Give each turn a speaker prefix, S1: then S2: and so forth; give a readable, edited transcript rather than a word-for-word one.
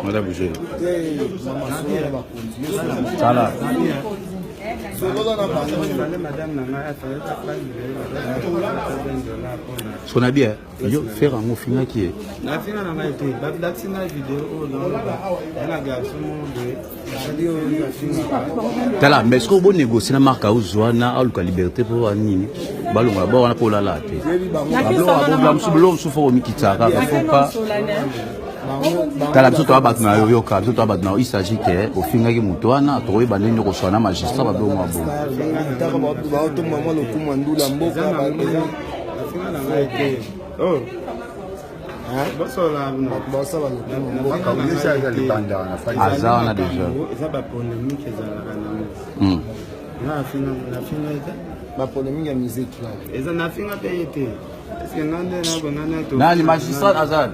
S1: Madame Bouger. Tala. Sona bien. Yo faire yango ofingaki ye.
S2: Nafinga na ngai te. Balakisi ngai video oyo naoloba. Na garçon moko boye.
S1: Tala, mais est-ce que bo négocier na marque house wana aluka liberté mpo wana nini balongola ba wana mpo olala te biloko mosusu fo komikitisa kaka fo pas tala biso toya bato na yo yoka biso toya bato na yo il s'agit ke ofingaki moto wana tokoyeba ndenge nini okoswana na magistrat babongo ya bongo aza wana deja
S2: eza bapolémique ezalaka nango nga nafinga ete
S3: bapolémique ya musique
S2: eza nafinga mpe ye te eske nga nde nabonana
S1: nani magistrat aza.